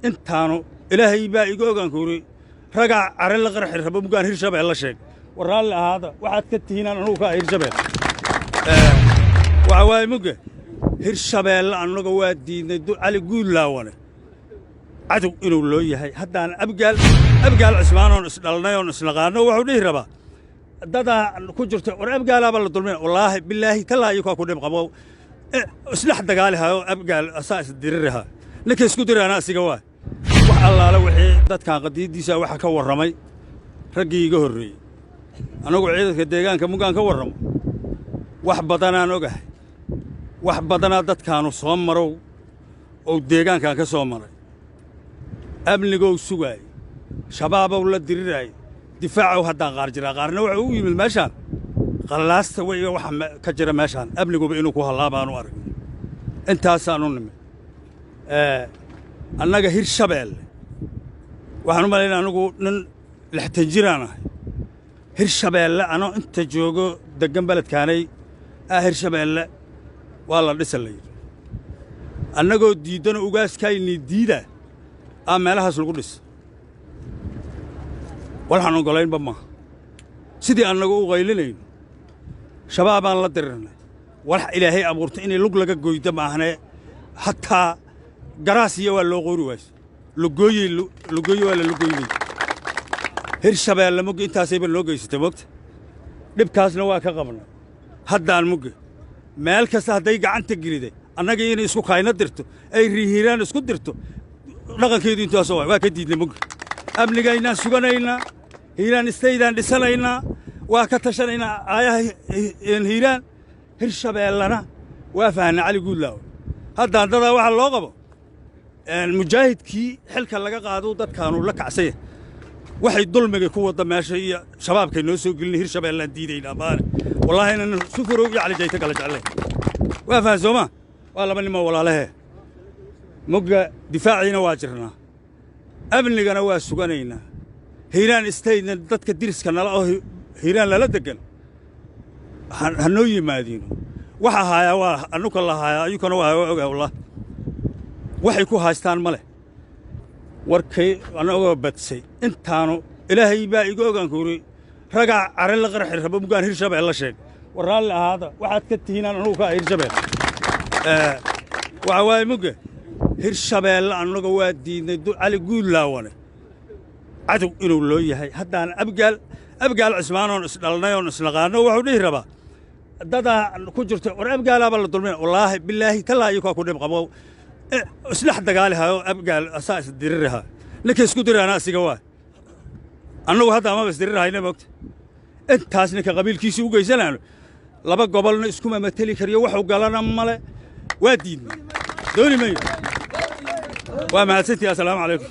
Intaanu Ilaahay baa iga ogaan kuuri ragaa care la qarxi rabo mugaan Hirshabelle sheeg. War raalli ahaada, waxaad ka tihiinaan anugu ka Hirshabelle. Waxa waaye mugge Hirshabeelle annaga waa diidnay Cali Guudlaawane cadow inuu loo yahay. Haddaan Abgaal Cismaanoon isdhalnay oon isnaqaano, wuxuu dhihi rabaa dadaa ku jirta, war Abgaalaaba la dulmina. Wallaahi, bilaahi, tallaa iyakaa ku dhib qabo, isdhex dagaalihayo. Abgaal asaa isdiririha, ninka isku diraana asiga waa. Wax allaale wixii dadkan qadiiddiisa waxa ka warramay raggii iga horreeyey. Annagu ciidanka deegaanka muggaan ka warramo, wax badanaan ogahay, wax badanaa dadkaanu soo marow oo deegaankan ka soo maray. Amnigow sugaay, Shabaabow la diriraay, difaacow haddaan qaar jiraa, qaarna wuxuu u yimid meeshaan qallaasta weyga waxa ka jira meeshaan, amniguba inuu ku hallaabaanu aragno. Intaasaanu nimid annaga Hirshabeelle. Waxaan u malaynaa anugu nin 60 jiraan ahay. Hirshabeelle anoo inta joogo deggan beledkaanay ah, Hirshabeelle waa la dhisa la yidhi, annagoo diiddana ugaaskaynii diida aa meelahaas lagu dhisa. Waxaan oggolaynba maaha. Sidii annagu u qaylinayno Shabaabaan la dirirnay, walax Ilaahay abuurtay inay lug laga goydo maahnee, hataa garaasiya waa loo qoori waayse, lugooyey lugooye waa la lugoynay. Hirshabeelle mugge intaasayba noo geysatay mogta, dhibkaasna waa ka qabnay. Haddaan mugge meel kasta hadday gacanta geliday annaga inay isku kayna dirto, ay rihiiraan isku dirto, dhaqankeedu intaasoo waay. Waa ka diidnay mugge. Amnigaynaan suganaynaa, Hiiraan istaydaan dhisanaynaa, waa ka tashanaynaa aayaha Hiiraan. Hirshabeellena waa fahnay Cali Guudlaaw. Haddaan dadaa waxaa loo qabo mujaahidkii xilka laga qaado dadkaanu la kacsanya, waxay dulmiga ku wadda meesha iyo Shabaabkay noo soo gelina. Hirshabeellaan diidaynaa maane. Wallaahi inan Sufurow iyo Cali Jayto kala jeclayn, waa fahan sooma? Waa laba nimoo walaalahee. Mugga difaaciina waa jirnaa, amnigana waa suganaynaa. Hiiraan istaydna dadka diriska nala oo Hiiraan lala deggan ha noo yimaadiino. Waxa haayaa waa annuka la haayaa, ayukana waa ogahay. Wallah waxay ku haystaan ma leh. Warkay annagoo badsay, intaanu Ilaahay baa iga ogaan kuuri ragaa care la qarxi rabo mugaan Hirshabelle sheeg. War raalli ahaada, waxaad ka tihiinaan anugu ka Hirshabelle. Waxa waaye mugge Hirshabeelle annaga waa diidnay Cali Guudlaawane cadow inuu loo yahay. Haddaan Abgaal Cismaanoon isdhalnay oon isnaqaano, wuxuu dhihi rabaa dadaa ku jirta, war Abgaalaaba la dulmina. Wallaahi, bilaahi, tallaa iyakaa ku dhib qabo, isdhex dagaalihayo. Abgaal asaa isdiririha, ninka isku diraana asiga waa. Annagu hadda amaba isdirirahayna mogta. Intaas ninka qabiilkiisii u geysanaano laba gobolna iskuma mateli kariyo, waxuu galana male. Waa diidnay, dooni mayo. Waa mahadsantihi. Assalaamu calaykum.